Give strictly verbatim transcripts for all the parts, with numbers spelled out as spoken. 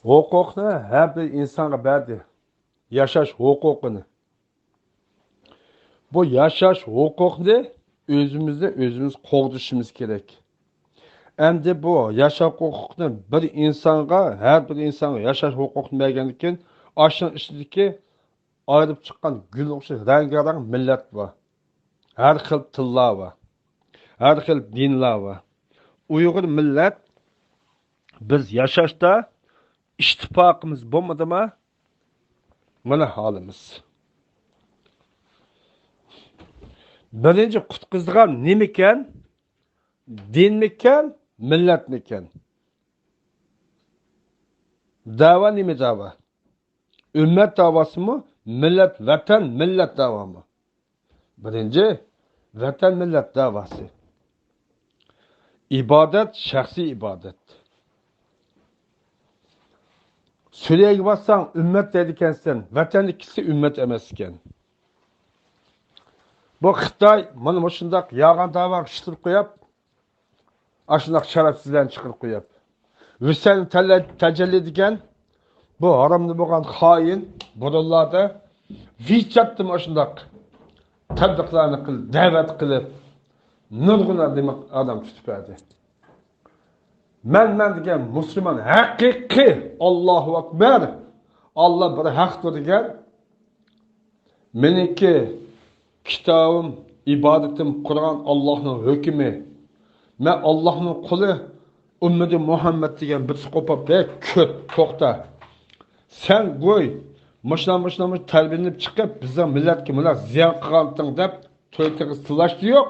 ھوقۇقنى ھەر بىر ئىنسانغا بەردى. ياشاش ھوقۇقىنى. بۇ ياشاش ھوقۇقنى ئۆزىمىزنى ئۆزىمىز قوغدىشىمىز كېرەك. ئەمدى بۇ ياشاش ھوقۇقىنى بىر ئىنسانغا، ھەر بىر ئىنسانغا ياشاش ھوقۇقىنى بەرگەندىن كېيىن، ئاشۇنىڭ ئىچىدىكى ئايرىپ چىققان گۈل ئوخشاش رەڭگارەڭ مىللەت بار. ھەر خىل تىللار بار. ھەر خىل دىنلار بار. ئۇيغۇر مىللەت، بىز ياشاشتا ئىتتىپاقىمىز بولمىدىما؟ مانا ھالىمىز. بىرىنچى قۇتقۇزىدىغان نېمىكەن؟ دىنمىكەن، مىللەتمىكەن؟ دەۋا نېمە دەۋا؟ ئۈممەت دەۋاسىمۇ، مىللەت، ۋەتەن، مىللەت دەۋامۇ؟ بىرىنچى، ۋەتەن، مىللەت دەۋاسى. ئىبادەت، شەخسىي ئىبادەت. سۈرىيەگە بارساڭ، ئۈممەت دەيدىكەنسەن، ۋەتەنگە كەتسە ئۈممەت ئەمەس ئىكەن. بۇ خىتاي مانا مۇشۇنداق يالغان دەۋاغا ئىشلىتىپ قويۇپ، ئاشۇنداق شەرەپسىزلەرنى چىقىرىپ قويۇپ، ھۈسەيىن تەلە-، تەجەللى دېگەن بۇ ھارامدا بولغان خائىن بۇرۇنلاردا ۋىچەتتىمۇ ئاشۇنداق تەبلىغلارنى قىل-، دەۋەت قىلىپ، نۇرغۇن ئادەم، ئادەم تۇتۇپ بەردى. مەن، مەن دېگەن مۇسۇلمان ھەقىقىي، ئاللاھۇ ئەكبەر، ئاللا بىر ھەقتۇر دېگەن، مېنىڭكى كىتابىم، ئىبادىتىم قۇرئان، ئاللاھنىڭ ھۆكمى. مەن ئاللاھنىڭ قۇلى، ئۈممىتى مۇھەممەد دېگەن بىرسى قوپاپ، ھەي، كۆت، توختا. سەن گوي، مۇشۇنداق، مۇشۇنداق، مۇشۇنداق تەربىيەلىنىپ چىقىپ، بىزنىڭ مىللەتكە مۇنداق زىيان قىلغانتىڭ دەپ، توي تېغىز تىللاشتا يوق.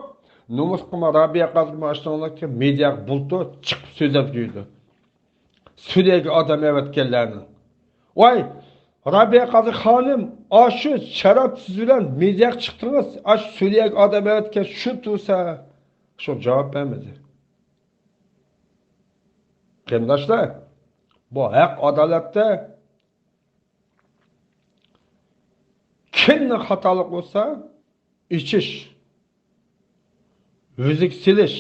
نومۇس قىلما، رابىيە قادىر ماشىنىڭدىكى مېدىياغا بۇلتۇر چىقىپ سۆزلەپ يۈردى. سۈرىيەگە ئادەم ئەۋەتكەنلەرنىڭ. ۋاي، رابىيە قادىر خانىم، ئاشۇ شەرەپسىز بىلەن مېدىياغا چىقتىڭىز، ئاشۇ سۈرىيەگە ئادەم ئەۋەتكەن شۇ تۇرسا، شۇ جاۋاب بەرمىدى. قېرىنداشلار، بۇ ھەق ئادالەتتە كىمنىڭ خاتالىقى بولسا، ئېچىش، يۈزگە سېلىش،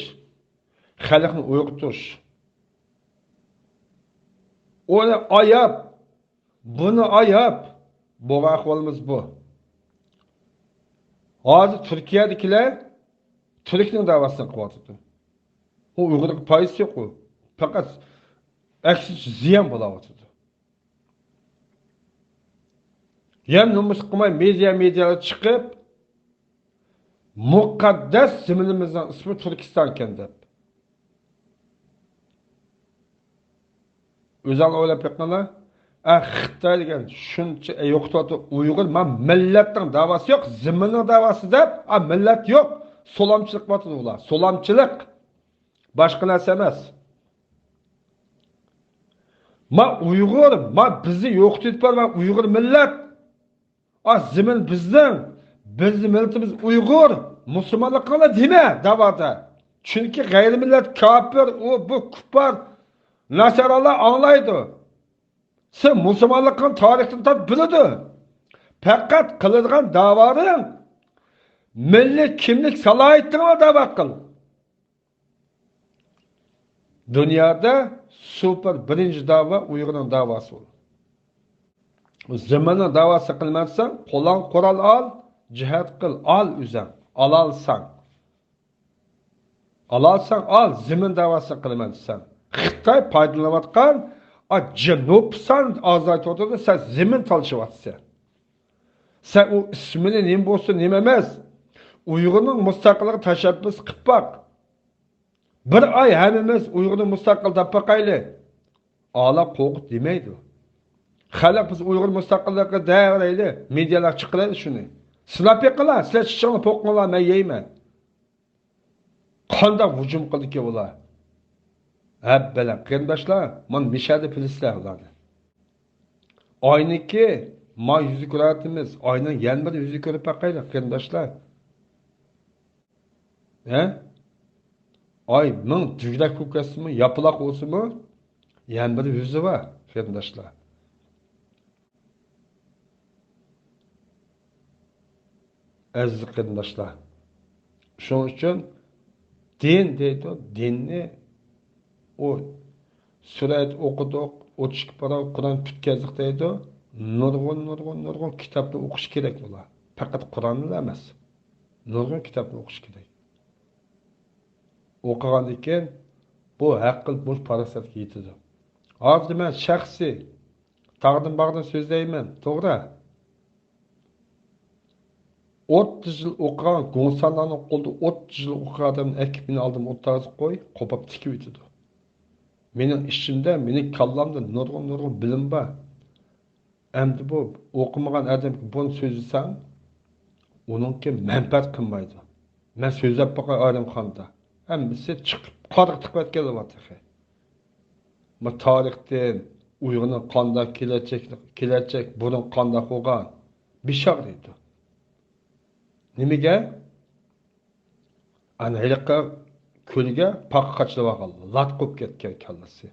خەلقنى ئويغىتىش. ئۇنى ئاياپ، بۇنى ئاياپ بولغان ئەھۋالىمىز بۇ. ھازىر تۈركىيەدىكىلەر تۈركنىڭ دەۋاسىنى قىلىۋاتىدۇ. ئۇ ئۇيغۇرغا پايدىسى يوق ئۇ. پەقەت ئەكسىچە زىيان بولاۋاتىدۇ. يەنە نومۇس قىلماي مېدىيا، مېدىياغا چىقىپ، مۇقەددەس زېمىنىمىزنىڭ ئىسمى تۈركىستانكەن دەپ. ئۆزۈڭلار ئويلاپ بېقىڭلار. ئە، خىتاي دېگەن شۇنچە، ئە، يوقىتىۋاتىدۇ. ئۇيغۇر، ما مىللەتنىڭ داۋاسى يوق، زېمىننىڭ داۋاسى دەپ، ئا، مىللەت يوق. سولامچىلىق قىلىۋاتىدۇ ئۇلار. سولامچىلىق. باشقا نەرسە ئەمەس. ما ئۇيغۇر، ما بىزنى يوقىتىپ بار، ما ئۇيغۇر مىللەت. ئا، زېمىن بىزنىڭ، بىزنىڭ مىللىتىمىز ئۇيغۇر، مۇسۇلمانلىقىڭلار دېمە داۋادا. چۈنكى غەيرىي مىللەت كاپىر، ئۇ، بۇ كۇپپار، ناسارالار ئاڭلايدۇ. سەن مۇسۇلمانلىقىڭ تارىختىن تارتىپ بىلىدۇ. پەقەت قىلىدىغان داۋاڭ مىللىي كىملىك سالاھىيىتىڭلا داۋا قىل. دۇنيادا سۇپېر بىرىنچى داۋا ئۇيغۇرنىڭ داۋاسى بولدى. زېمىننىڭ داۋاسى قىلمايسەن، قولۇڭغا قورال ئال، جىھاد قىل، ئال ئۆزۈڭ، ئالالساڭ. ئالالساڭ ئال، زېمىن داۋاسى قىلىمەن دېسەڭ. خىتاي پايدىلىنىۋاتقان، ئا، جەنۇب سان ئازايتىۋاتىدۇ، سەن زېمىن تالىشىۋاتىسەن. سەن ئۇ ئىسمىنى نېمە بولسۇن، نېمە ئەمەس، ئۇيغۇرنىڭ مۇستەقىللىقى تەشەببۇس قىلىپ باق. بىر ئاي ھەممىمىز ئۇيغۇرنى مۇستەقىل دەپ باقايلى. ئالا قورقۇپ دېمەيدۇ. خەلق بىز ئۇيغۇر مۇستەقىللىقى دەۋېرەيلى، مېدىيالار چىقىرايلى شۇنى. سىلاپ بېقىڭلار، سىلەر چىچىڭلار، پوقۇڭلار، مەن يەيمەن. قانداق ھۇجۇم قىلدىكى ئۇلار؟ ھەببەلەم، قېرىنداشلار، مانا مىشەدە بىلىسىلەر ئۇلارنى. ئاينىڭكى ما يۈزى كۆرۈۋاتىمىز، ئاينىڭ يەنە بىر يۈزى كۆرۈپ باقايلى، قېرىنداشلار. ھە؟ ئاي مىڭ جۈگدەك بولۇپ كەتسىمۇ، ياپىلاق بولسىمۇ، يەنە بىر يۈزى بار، قېرىنداشلار. ئەزىز قېرىنداشلار، شۇنىڭ ئۈچۈن دىن دەيدۇ، دىننى ئۇ سۈرە ئوقۇدۇق، ئوتتۇز ئىككى پاراڭ قۇرئان پۈتكەزلىك دەيدۇ. نۇرغۇن، نۇرغۇن، نۇرغۇن كىتابنى ئوقۇش كېرەك بۇلار. پەقەت قۇرئاننىلا ئەمەس. نۇرغۇن كىتابنى ئوقۇش كېرەك. ئوقۇغاندىن كېيىن بۇ ھەققىل بۇ پاراسەتكە يېتىدۇ. ھازىر مەن شەخسىي تاغدىن باغدىن سۆزلەيمەن، توغرا. ئوتتۇز يىل ئوقۇغان گۇڭسانلارنىڭ قولىدا ئوتتۇز يىل ئوقۇغان ئادەمنى ئەكىپ مېنى ئالدىمغا ئولتۇرغۇزۇپ قوي، قوپاپ تىكىۋېتىدۇ. مېنىڭ ئىچىمدە، مېنىڭ كاللامدا نۇرغۇن، نۇرغۇن بىلىم بار. ئەمدى بۇ ئوقۇمىغان ئادەمگە بۇنى سۆزلىسەڭ، ئۇنىڭكى مەنپەئەت قىلمايدۇ. مەن سۆزلەپ باقاي ئايرىمخانىدا. ھەممىسى چىقىپ قارىغا تىقىۋەتكەنلەر بار تېخى. ما تارىختىن، ئۇيغۇرنىڭ قانداق كېلەچەك، كېلەچەك بۇرۇن قانداق بولغان، بىش ئاغرىيدۇ. نېمىگە؟ ئەنە ھېلىقى كۆلگە پاقا قاچىلىۋالغان، لات قوپۇپ كەتكەن كاللىسى.